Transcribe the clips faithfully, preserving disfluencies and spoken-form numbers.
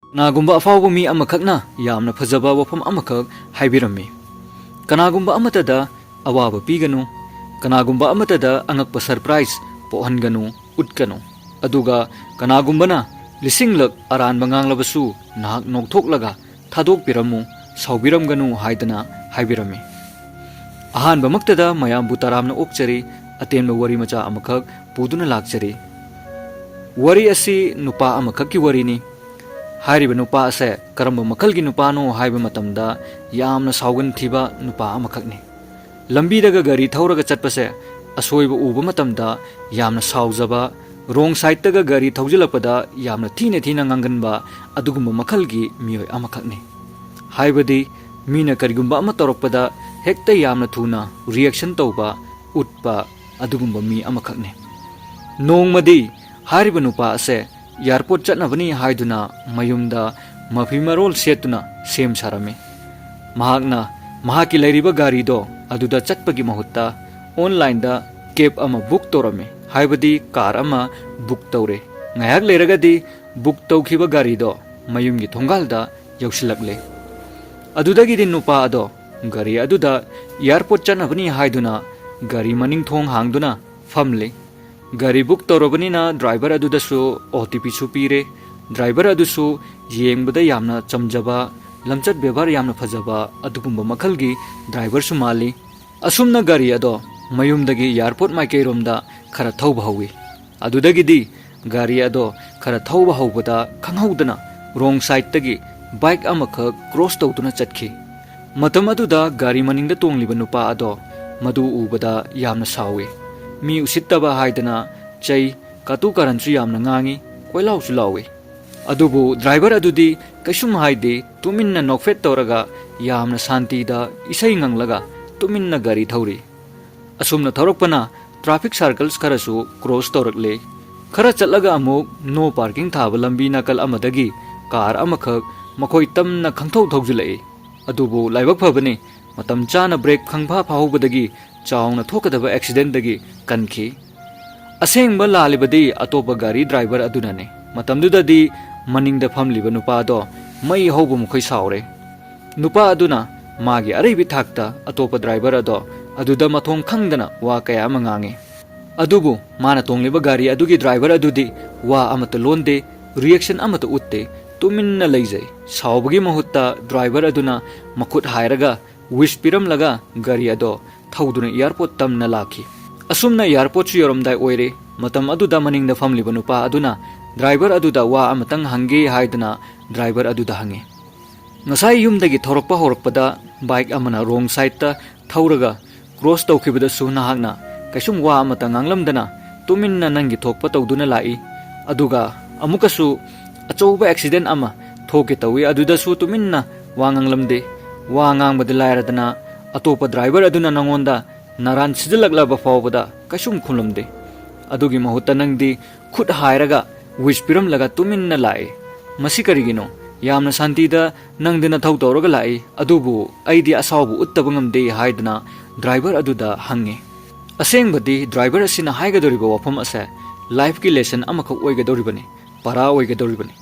ꯀꯅꯥꯒꯨꯝꯕ ꯑꯐꯥꯎꯕ ꯃꯤ ꯑꯃꯈꯛꯅ ꯌꯥꯝꯅ ꯐꯖꯕ ꯋꯥꯐꯝ ꯑꯃꯈꯛ ꯍꯥꯏꯕꯤꯔꯝꯃꯤ: "ꯀꯅꯥꯒꯨꯝꯕ ꯑꯃꯠꯇꯗ ꯑꯋꯥꯕ ꯄꯤꯒꯅꯨ, ꯀꯅꯥꯒꯨꯝꯕ ꯑꯃꯠꯇꯗ ꯑꯉꯛꯄ ꯁꯔꯄ꯭ꯔꯥꯏꯖ ꯄꯣꯛꯍꯟꯒꯅꯨ, ꯎꯠꯀꯅꯨ꯫ ꯑꯗꯨꯒ ꯀꯅꯥꯒꯨꯝꯕꯅ ꯂꯤꯁꯤꯡꯂꯛ ꯑꯔꯥꯟꯕ ꯉꯥꯡꯂꯕꯁꯨ, ꯅꯍꯥꯛ ꯅꯣꯛꯊꯣꯛꯂꯒ ꯊꯥꯗꯣꯛꯄꯤꯔꯝꯃꯨ, ꯁꯥꯎꯕꯤꯔꯝꯒꯅꯨ" ꯍꯥꯏꯗꯅ ꯍꯥꯏꯕꯤꯔꯝꯃꯤ꯫ ꯑꯍꯥꯟꯕꯃꯛꯇꯗ ꯃꯌꯥꯝꯕꯨ ꯇꯔꯥꯝꯅ ꯑꯣꯛꯆꯔꯤ, ꯑꯇꯦꯟꯕ ꯋꯥꯔꯤ ꯃꯆꯥ ꯑꯃꯈꯛ ꯄꯨꯗꯨꯅ ꯂꯥꯛꯆꯔꯤ꯫ ꯋꯥꯔꯤ ꯑꯁꯤ ꯅꯨꯄꯥ ꯑꯃꯈꯛꯀꯤ ꯋꯥꯔꯤꯅꯤ꯫ ꯍꯥꯏꯔꯤꯕ ꯅꯨꯄꯥ ꯑꯁꯦ ꯀꯔꯝꯕ ꯃꯈꯜꯒꯤ ꯅꯨꯄꯥꯅꯣ ꯍꯥꯏꯕ ꯃꯇꯝꯗ, ꯌꯥꯝꯅ ꯁꯥꯎꯒꯟ ꯊꯤꯕ ꯅꯨꯄꯥ ꯑꯃꯈꯛꯅꯤ꯫ ꯂꯝꯕꯤꯗꯒ ꯒꯥꯔꯤ ꯊꯧꯔꯒ ꯆꯠꯄꯁꯦ, ꯑꯁꯣꯏꯕ ꯎꯕ ꯃꯇꯝꯗ ꯌꯥꯝꯅ ꯁꯥꯎꯖꯕ, ꯔꯣꯡ ꯁꯥꯏꯠꯇꯒ ꯒꯥꯔꯤ ꯊꯧꯖꯤꯜꯂꯛꯄꯗ ꯌꯥꯝꯅ ꯊꯤꯅ ꯊꯤꯅ ꯉꯥꯡꯒꯟꯕ, ꯑꯗꯨꯒꯨꯝꯕ ꯃꯈꯜꯒꯤ ꯃꯤꯑꯣꯏ ꯑꯃꯈꯛꯅꯤ꯫ ꯍꯥꯏꯕꯗꯤ, ꯃꯤꯅ ꯀꯔꯤꯒꯨꯝꯕ ꯑꯃ ꯇꯧꯔꯛꯄꯗ ꯍꯦꯛꯇ ꯌꯥꯝꯅ ꯊꯨꯅ ꯔꯤꯌꯦꯛꯁꯟ ꯇꯧꯕ, ꯎꯠꯄ, ꯑꯗꯨꯒꯨꯝꯕ ꯃꯤ ꯑꯃꯈꯛꯅꯤ꯫ ꯅꯣꯡꯃꯗꯤ ꯍꯥꯏꯔꯤꯕ ꯅꯨꯄꯥ ꯑꯁꯦ ꯑꯦꯌꯥꯔꯄꯣꯔꯠ ꯆꯠꯅꯕꯅꯤ ꯍꯥꯏꯗꯨꯅ ꯃꯌꯨꯝꯗ ꯃꯐꯤ ꯃꯔꯣꯜ ꯁꯦꯠꯇꯨꯅ ꯁꯦꯝ ꯁꯥꯔꯝꯃꯤ꯫ ꯃꯍꯥꯛꯅ ꯃꯍꯥꯛꯀꯤ ꯂꯩꯔꯤꯕ ꯒꯥꯔꯤꯗꯣ ꯑꯗꯨꯗ ꯆꯠꯄꯒꯤ ꯃꯍꯨꯠꯇ ꯑꯣꯟꯂꯥꯏꯟꯗ ꯀꯦꯕ ꯑꯃ ꯕꯨꯛ ꯇꯧꯔꯝꯃꯤ, ꯍꯥꯏꯕꯗꯤ ꯀꯥꯔ ꯑꯃ ꯕꯨꯛ ꯇꯧꯔꯦ꯫ ꯉꯥꯏꯍꯥꯛ ꯂꯩꯔꯒꯗꯤ ꯕꯨꯛ ꯇꯧꯈꯤꯕ ꯒꯥꯔꯤꯗꯣ ꯃꯌꯨꯝꯒꯤ ꯊꯣꯡꯒꯥꯜꯗ ꯌꯧꯁꯤꯜꯂꯛꯂꯦ꯫ ꯑꯗꯨꯗꯒꯤꯗꯤ ꯅꯨꯄꯥ ꯑꯗꯣ ꯒꯥꯔꯤ ꯑꯗꯨꯗ ꯑꯦꯌꯥꯔꯄꯣꯔꯠ ꯆꯠꯅꯕꯅꯤ ꯍꯥꯏꯗꯨꯅ ꯒꯥꯔꯤ ꯃꯅꯤꯡ ꯊꯣꯡ ꯍꯥꯡꯗꯨꯅ ꯐꯝꯂꯤ꯫ ꯒꯥꯔꯤ ꯕꯨꯛ ꯇꯧꯔꯕꯅꯤꯅ ꯗ꯭ꯔꯥꯏꯚꯔ ꯑꯗꯨꯗꯁꯨ ꯑꯣ ꯇꯤ ꯄꯤꯁꯨ ꯄꯤꯔꯦ꯫ ꯗ꯭ꯔꯥꯏꯚꯔ ꯑꯗꯨꯁꯨ ꯌꯦꯡꯕꯗ ꯌꯥꯝꯅ ꯆꯝꯖꯕ, ꯂꯝꯆꯠ ꯕꯦꯕꯥꯔ ꯌꯥꯝꯅ ꯐꯖꯕ, ꯑꯗꯨꯒꯨꯝꯕ ꯃꯈꯜꯒꯤ ꯗ꯭ꯔꯥꯏꯚꯔꯁꯨ ꯃꯥꯜꯂꯤ꯫ ꯑꯁꯨꯝꯅ ꯒꯥꯔꯤ ꯑꯗꯣ ꯃꯌꯨꯝꯗꯒꯤ ꯑꯦꯌꯥꯔꯄꯣꯔꯠ ꯃꯥꯏꯀꯩꯔꯣꯝꯗ ꯈꯔ ꯊꯧꯕ ꯍꯧꯏ꯫ ꯑꯗꯨꯗꯒꯤꯗꯤ ꯒꯥꯔꯤ ꯑꯗꯣ ꯈꯔ ꯊꯧꯕ ꯍꯧꯕꯗ, ꯈꯪꯍꯧꯗꯅ ꯔꯣꯡ ꯁꯥꯏꯠꯇꯒꯤ ꯕꯥꯏꯛ ꯑꯃꯈꯛ ꯀ꯭ꯔꯣꯁ ꯇꯧꯗꯨꯅ ꯆꯠꯈꯤ꯫ ꯃꯇꯝ ꯑꯗꯨꯗ ꯒꯥꯔꯤ ꯃꯅꯤꯡꯗ ꯇꯣꯡꯂꯤꯕ ꯅꯨꯄꯥ ꯑꯗꯣ ꯃꯗꯨ ꯎꯕꯗ ꯌꯥꯝꯅ ꯁꯥꯎꯏ꯫ ꯃꯤ ꯎꯁꯤꯠꯇꯕ ꯍꯥꯏꯗꯅ ꯆꯩ, ꯀꯥꯇꯨ ꯀꯥꯔꯟꯁꯨ ꯌꯥꯝꯅ ꯉꯥꯡꯏ, ꯀꯣꯏꯂꯥꯎꯁꯨ ꯂꯥꯎꯏ꯫ ꯑꯗꯨꯕꯨ ꯗ꯭ꯔꯥꯏꯚꯔ ꯑꯗꯨꯗꯤ ꯀꯩꯁꯨꯝ ꯍꯥꯏꯗꯦ, ꯇꯨꯃꯤꯟꯅ ꯅꯣꯛꯐꯦꯠ ꯇꯧꯔꯒ ꯌꯥꯝꯅ ꯁꯥꯟꯇꯤꯗ ꯏꯁꯩ ꯉꯪꯂꯒ ꯇꯨꯃꯤꯟꯅ ꯒꯥꯔꯤ ꯊꯧꯔꯤ꯫ ꯑꯁꯨꯝꯅ ꯊꯧꯔꯛꯄꯅ ꯇ꯭ꯔꯥꯐꯤꯛ ꯁꯥꯔꯀꯜꯁ ꯈꯔꯁꯨ ꯀ꯭ꯔꯣꯁ ꯇꯧꯔꯛꯂꯦ꯫ ꯈꯔ ꯆꯠꯂꯒ ꯑꯃꯨꯛ ꯅꯣ ꯄꯥꯔꯀꯤꯡ ꯊꯥꯕ ꯂꯝꯕꯤ ꯅꯥꯀꯜ ꯑꯃꯗꯒꯤ ꯀꯥꯔ ꯑꯃꯈꯛ ꯃꯈꯣꯏ ꯇꯝꯅ ꯈꯪꯊꯧ ꯊꯧꯖꯤꯜꯂꯛꯏ꯫ ꯑꯗꯨꯕꯨ ꯂꯥꯏꯕꯛ ꯐꯕꯅꯤ, ꯃꯇꯝ ꯆꯥꯅ ꯕ꯭ꯔꯦꯛ ꯈꯪꯐꯥ ꯐꯥꯍꯧꯕꯗꯒꯤ ꯆꯥꯎꯅ ꯊꯣꯛꯀꯗꯕ ꯑꯦꯛꯁꯤꯗꯦꯟꯗꯒꯤ ꯀꯟꯈꯤ꯫ ꯑꯁꯦꯡꯕ ꯂꯥꯜꯂꯤꯕꯗꯤ ꯑꯇꯣꯞꯄ ꯒꯥꯔꯤ ꯗ꯭ꯔꯥꯏꯚꯔ ꯑꯗꯨꯅꯅꯤ꯫ ꯃꯇꯝꯗꯨꯗꯗꯤ ꯃꯅꯤꯡꯗ ꯐꯝꯂꯤꯕ ꯅꯨꯄꯥ ꯑꯗꯣ ꯃꯩ ꯍꯧꯕ ꯃꯈꯣꯏ ꯁꯥꯎꯔꯦ꯫ ꯅꯨꯄꯥ ꯑꯗꯨꯅ ꯃꯥꯒꯤ ꯑꯔꯩꯕꯤ ꯊꯥꯛꯇ ꯑꯇꯣꯞꯄ ꯗ꯭ꯔꯥꯏꯚꯔ ꯑꯗꯣ ꯑꯗꯨꯗ ꯃꯊꯣꯡ ꯈꯪꯗꯅ ꯋꯥ ꯀꯌꯥ ꯑꯃ ꯉꯥꯡꯉꯤ꯫ ꯑꯗꯨꯕꯨ ꯃꯥꯅ ꯇꯣꯡꯂꯤꯕ ꯒꯥꯔꯤ ꯑꯗꯨꯒꯤ ꯗ꯭ꯔꯥꯏꯚꯔ ꯑꯗꯨꯗꯤ ꯋꯥ ꯑꯃꯠꯇ ꯂꯣꯟꯗꯦ, ꯔꯤꯌꯦꯛꯁꯟ ꯑꯃꯠꯇ ꯎꯠꯇꯦ, ꯇꯨꯃꯤꯟꯅ ꯂꯩꯖꯩ꯫ ꯁꯥꯎꯕꯒꯤ ꯃꯍꯨꯠꯇ ꯗ꯭ꯔꯥꯏꯚꯔ ꯑꯗꯨꯅ ꯃꯈꯨꯠ ꯍꯥꯏꯔꯒ ꯋꯤꯁ ꯄꯤꯔꯝꯂꯒ ꯒꯥꯔꯤ ꯑꯗꯣ ꯊꯧꯗꯨꯅ ꯑꯦꯌꯥꯔꯄꯣꯔꯠ ꯇꯝꯅ ꯂꯥꯛꯈꯤ꯫ ꯑꯁꯨꯝꯅ ꯑꯦꯌꯥꯔꯄꯣꯔꯠꯁꯨ ꯌꯧꯔꯝꯗꯥꯏ ꯑꯣꯏꯔꯦ꯫ ꯃꯇꯝ ꯑꯗꯨꯗ ꯃꯅꯤꯡꯗ ꯐꯝꯂꯤꯕ ꯅꯨꯄꯥ ꯑꯗꯨꯅ ꯗ꯭ꯔꯥꯏꯚꯔ ꯑꯗꯨꯗ ꯋꯥ ꯑꯃꯇꯪ ꯍꯪꯒꯦ ꯍꯥꯏꯗꯨꯅ ꯗ꯭ꯔꯥꯏꯚꯔ ꯑꯗꯨꯗ ꯍꯪꯉꯤ꯫ ꯉꯁꯥꯏ ꯌꯨꯝꯗꯒꯤ ꯊꯧꯔꯛꯄ ꯍꯧꯔꯛꯄꯗ ꯕꯥꯏꯛ ꯑꯃꯅ ꯔꯣꯡ ꯁꯥꯏꯠꯇ ꯊꯧꯔꯒ ꯀ꯭ꯔꯣꯁ ꯇꯧꯈꯤꯕꯗꯁꯨ ꯅꯍꯥꯛꯅ ꯀꯩꯁꯨꯝ ꯋꯥ ꯑꯃꯠꯇ ꯉꯥꯡꯂꯝꯗꯅ ꯇꯨꯃꯤꯟꯅ ꯅꯪꯒꯤ ꯊꯣꯛꯄ ꯇꯧꯗꯨꯅ ꯂꯥꯛꯏ꯫ ꯑꯗꯨꯒ ꯑꯃꯨꯛꯀꯁꯨ ꯑꯆꯧꯕ ꯑꯦꯛꯁꯤꯗꯦꯟ ꯑꯃ ꯊꯣꯛꯀꯦ ꯇꯧꯏ, ꯑꯗꯨꯗꯁꯨ ꯇꯨꯃꯤꯟꯅ ꯋꯥ ꯉꯥꯡꯂꯝꯗꯦ꯫ ꯋꯥ ꯉꯥꯡꯕꯗꯤ ꯂꯥꯏꯔꯗꯅ ꯑꯇꯣꯞꯄ ꯗ꯭ꯔꯥꯏꯚꯔ ꯑꯗꯨꯅ ꯅꯉꯣꯟꯗ ꯅꯔꯥꯟ ꯁꯤꯖꯤꯜꯂꯛꯂꯕ ꯐꯥꯎꯕꯗ ꯀꯩꯁꯨꯝ ꯈꯨꯝꯂꯝꯗꯦ꯫ ꯑꯗꯨꯒꯤ ꯃꯍꯨꯠꯇ ꯅꯪꯗꯤ ꯈꯨꯠ ꯍꯥꯏꯔꯒ ꯋꯤꯁ ꯄꯤꯔꯝꯂꯒ ꯇꯨꯃꯤꯟꯅ ꯂꯥꯛꯏ꯫ ꯃꯁꯤ ꯀꯔꯤꯒꯤꯅꯣ? ꯌꯥꯝꯅ ꯁꯥꯟꯇꯤꯗ ꯅꯪꯗꯤ ꯅꯊꯧ ꯇꯧꯔꯒ ꯂꯥꯛꯏ, ꯑꯗꯨꯕꯨ ꯑꯩꯗꯤ ꯑꯁꯥꯎꯕ ꯎꯠꯇꯕ ꯉꯝꯗꯦ ꯍꯥꯏꯗꯨꯅ ꯗ꯭ꯔꯥꯏꯚꯔ ꯑꯗꯨꯗ ꯍꯪꯉꯤ꯫ ꯑꯁꯦꯡꯕꯗꯤ ꯗ꯭ꯔꯥꯏꯚꯔ ꯑꯁꯤꯅ ꯍꯥꯏꯒꯗꯧꯔꯤꯕ ꯋꯥꯐꯝ ꯑꯁꯦ ꯂꯥꯏꯐꯀꯤ ꯂꯦꯁꯟ ꯑꯃꯈꯛ ꯑꯣꯏꯒꯗꯧꯔꯤꯕꯅꯤ, ꯄꯔꯥ ꯑꯣꯏꯒꯗꯧꯔꯤꯕꯅꯤ꯫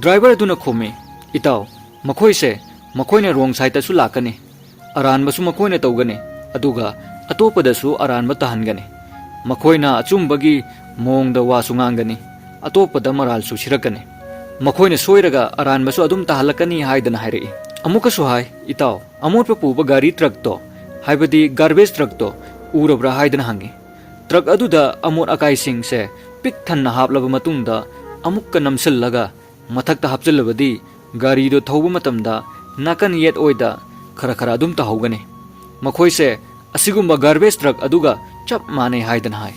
ꯗ꯭ꯔꯥꯏꯚꯔ ꯑꯗꯨꯅ ꯈꯨꯝꯃꯤ, "ꯏꯇꯥꯎ, ꯃꯈꯣꯏꯁꯦ, ꯃꯈꯣꯏꯅ ꯔꯣꯡ ꯁꯥꯏꯠꯇꯁꯨ ꯂꯥꯛꯀꯅꯤ, ꯑꯔꯥꯟꯕꯁꯨ ꯃꯈꯣꯏꯅ ꯇꯧꯒꯅꯤ, ꯑꯗꯨꯒ ꯑꯇꯣꯞꯄꯗꯁꯨ ꯑꯔꯥꯟꯕ ꯇꯥꯍꯟꯒꯅꯤ꯫ ꯃꯈꯣꯏꯅ ꯑꯆꯨꯝꯕꯒꯤ ꯃꯑꯣꯡꯗ ꯋꯥꯁꯨ ꯉꯥꯡꯒꯅꯤ, ꯑꯇꯣꯞꯄꯗ ꯃꯔꯥꯜꯁꯨ ꯁꯤꯔꯛꯀꯅꯤ꯫ ꯃꯈꯣꯏꯅ ꯁꯣꯏꯔꯒ ꯑꯔꯥꯟꯕꯁꯨ ꯑꯗꯨꯝ ꯇꯥꯍꯜꯂꯛꯀꯅꯤ" ꯍꯥꯏꯗꯅ ꯍꯥꯏꯔꯛꯏ꯫ ꯑꯃꯨꯛꯀꯁꯨ ꯍꯥꯏ, "ꯏꯇꯥꯎ, ꯑꯃꯣꯠꯄ ꯄꯨꯕ ꯒꯥꯔꯤ ꯇ꯭ꯔꯛꯇꯣ, ꯍꯥꯏꯕꯗꯤ ꯒꯥꯔꯕꯦꯖ ꯇ꯭ꯔꯛꯇꯣ ꯎꯔꯕ꯭ꯔꯥ?" ꯍꯥꯏꯗꯅ ꯍꯪꯉꯤ꯫ ꯇ꯭ꯔꯛ ꯑꯗꯨꯗ ꯑꯃꯣꯠ ꯑꯀꯥꯏꯁꯤꯡꯁꯦ ꯄꯤꯛ ꯊꯟꯅ ꯍꯥꯞꯂꯕ ꯃꯇꯨꯡꯗ ꯑꯃꯨꯛꯀ ꯅꯝꯁꯤꯜꯂꯒ ꯃꯊꯛꯇ ꯍꯥꯞꯆꯤꯜꯂꯕꯗꯤ ꯒꯥꯔꯤꯗꯣ ꯊꯧꯕ ꯃꯇꯝꯗ ꯅꯥꯀꯟ ꯌꯦꯠ ꯑꯣꯏꯗ ꯈꯔ ꯈꯔ ꯑꯗꯨꯝ ꯇꯥꯍꯧꯒꯅꯤ꯫ ꯃꯈꯣꯏꯁꯦ ꯑꯁꯤꯒꯨꯝꯕ ꯒꯥꯔꯕꯦꯖ ꯇ꯭ꯔꯛ ꯑꯗꯨꯒ ꯆꯞ ꯃꯥꯟꯅꯩ ꯍꯥꯏꯗꯅ ꯍꯥꯏ꯫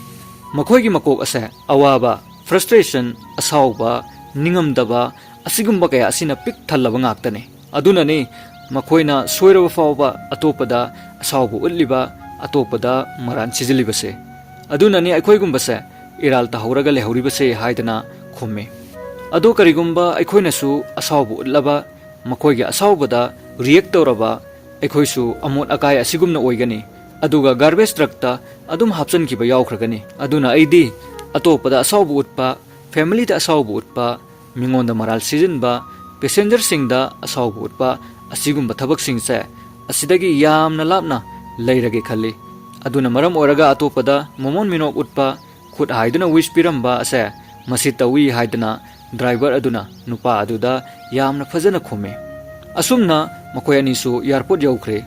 ꯃꯈꯣꯏꯒꯤ ꯃꯀꯣꯛ ꯑꯁꯦ ꯑꯋꯥꯕ, ꯐ꯭ꯔꯁꯇ꯭ꯔꯦꯁꯟ, ꯑꯁꯥꯎꯕ, ꯅꯤꯡꯉꯝꯗꯕ, ꯑꯁꯤꯒꯨꯝꯕ ꯀꯌꯥ ꯑꯁꯤꯅ ꯄꯤꯛ ꯊꯜꯂꯕ ꯉꯥꯛꯇꯅꯤ꯫ ꯑꯗꯨꯅꯅꯤ ꯃꯈꯣꯏꯅ ꯁꯣꯏꯔꯕ ꯐꯥꯎꯕ ꯑꯇꯣꯞꯄꯗ ꯑꯁꯥꯎꯕ ꯎꯠꯂꯤꯕ, ꯑꯇꯣꯞꯄꯗ ꯃꯔꯥꯟ ꯁꯤꯖꯤꯜꯂꯤꯕꯁꯦ꯫ ꯑꯗꯨꯅꯅꯤ ꯑꯩꯈꯣꯏꯒꯨꯝꯕꯁꯦ ꯏꯔꯥꯜ ꯇꯥꯍꯧꯔꯒ ꯂꯩꯍꯧꯔꯤꯕꯁꯦ ꯍꯥꯏꯗꯅ ꯈꯨꯝꯃꯤ꯫ ꯑꯗꯣ ꯀꯔꯤꯒꯨꯝꯕ ꯑꯩꯈꯣꯏꯅꯁꯨ ꯑꯁꯥꯎꯕ ꯎꯠꯂꯕ, ꯃꯈꯣꯏꯒꯤ ꯑꯁꯥꯎꯕꯗ ꯔꯤꯌꯦꯛ ꯇꯧꯔꯕ, ꯑꯩꯈꯣꯏꯁꯨ ꯑꯃꯣꯠ ꯑꯀꯥꯏ ꯑꯁꯤꯒꯨꯝꯅ ꯑꯣꯏꯒꯅꯤ, ꯑꯗꯨꯒ ꯒꯥꯔꯕꯦꯖ ꯇ꯭ꯔꯛꯇ ꯑꯗꯨꯝ ꯍꯥꯞꯆꯤꯟꯈꯤꯕ ꯌꯥꯎꯈ꯭ꯔꯒꯅꯤ꯫ ꯑꯗꯨꯅ ꯑꯩꯗꯤ ꯑꯇꯣꯞꯄꯗ ꯑꯁꯥꯎꯕ ꯎꯠꯄ, ꯐꯦꯃꯤꯂꯤꯗ ꯑꯁꯥꯎꯕ ꯎꯠꯄ, ꯃꯤꯉꯣꯟꯗ ꯃꯔꯥꯜ ꯁꯤꯖꯤꯟꯕ, ꯄꯦꯁꯦꯟꯖꯔꯁꯤꯡꯗ ꯑꯁꯥꯎꯕ ꯎꯠꯄ, ꯑꯁꯤꯒꯨꯝꯕ ꯊꯕꯛꯁꯤꯡꯁꯦ ꯑꯁꯤꯗꯒꯤ ꯌꯥꯝꯅ ꯂꯥꯞꯅ ꯂꯩꯔꯒꯦ ꯈꯜꯂꯤ꯫ ꯑꯗꯨꯅ ꯃꯔꯝ ꯑꯣꯏꯔꯒ ꯑꯇꯣꯞꯄꯗ ꯃꯃꯣꯟ ꯃꯤꯅꯣꯛ ꯎꯠꯄ, ꯈꯨꯠ ꯍꯥꯏꯗꯨꯅ ꯋꯤꯁ ꯄꯤꯔꯝꯕ ꯑꯁꯦ ꯃꯁꯤ ꯇꯧꯏ ꯍꯥꯏꯗꯨꯅ ꯗ꯭ꯔꯥꯏꯚꯔ ꯑꯗꯨꯅ ꯅꯨꯄꯥ ꯑꯗꯨꯗ ꯌꯥꯝꯅ ꯐꯖꯅ ꯈꯨꯝꯃꯤ꯫ ꯑꯁꯨꯝꯅ ꯃꯈꯣꯏ ꯑꯅꯤꯁꯨ ꯑꯦꯌꯥꯔꯄꯣꯔꯠ ꯌꯧꯈ꯭ꯔꯦ꯫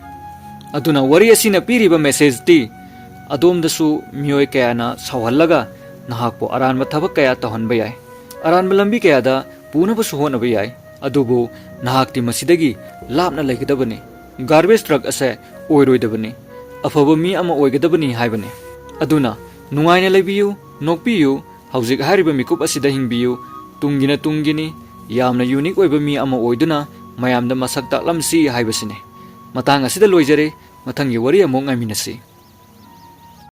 ꯑꯗꯨꯅ ꯋꯥꯔꯤ ꯑꯁꯤꯅ ꯄꯤꯔꯤꯕ ꯃꯦꯁꯦꯖꯇꯤ, ꯑꯗꯣꯝꯗꯁꯨ ꯃꯤꯑꯣꯏ ꯀꯌꯥꯅ ꯁꯥꯎꯍꯜꯂꯒ ꯅꯍꯥꯛꯄꯨ ꯑꯔꯥꯟꯕ ꯊꯕꯛ ꯀꯌꯥ ꯇꯧꯍꯟꯕ ꯌꯥꯏ꯫ ꯑꯔꯥꯟꯕ ꯂꯝꯕꯤ ꯀꯌꯥꯗ ꯄꯨꯅꯕꯁꯨ ꯍꯣꯠꯅꯕ ꯌꯥꯏ꯫ ꯑꯗꯨꯕꯨ ꯅꯍꯥꯛꯇꯤ ꯃꯁꯤꯗꯒꯤ ꯂꯥꯞꯅ ꯂꯩꯒꯗꯕꯅꯤ꯫ ꯒꯥꯔꯕꯦꯖ ꯇ꯭ꯔꯛ ꯑꯁꯦ ꯑꯣꯏꯔꯣꯏꯗꯕꯅꯤ꯫ ꯑꯐꯕ ꯃꯤ ꯑꯃ ꯑꯣꯏꯒꯗꯕꯅꯤ ꯍꯥꯏꯕꯅꯤ꯫ ꯑꯗꯨꯅ ꯅꯨꯡꯉꯥꯏꯅ ꯂꯩꯕꯤꯌꯨ, ꯅꯣꯛꯄꯤꯌꯨ, ꯍꯧꯖꯤꯛ ꯍꯥꯏꯔꯤꯕ ꯃꯤꯀꯨꯞ ꯑꯁꯤꯗ ꯍꯤꯡꯕꯤꯌꯨ꯫ ꯇꯨꯡꯒꯤꯅ ꯇꯨꯡꯒꯤꯅꯤ꯫ ꯌꯥꯝꯅ ꯌꯨꯅꯤꯛ ꯑꯣꯏꯕ ꯃꯤ ꯑꯃ ꯑꯣꯏꯗꯨꯅ ꯃꯌꯥꯝꯗ ꯃꯁꯛ ꯇꯥꯛꯂꯝꯁꯤ ꯍꯥꯏꯕꯁꯤꯅꯤ꯫ ꯃꯇꯥꯡ ꯑꯁꯤꯗ ꯂꯣꯏꯖꯔꯦ꯫ ꯃꯊꯪꯒꯤ ꯋꯥꯔꯤ ꯑꯃꯨꯛ ꯉꯥꯏꯃꯤꯟꯅꯁꯤ꯫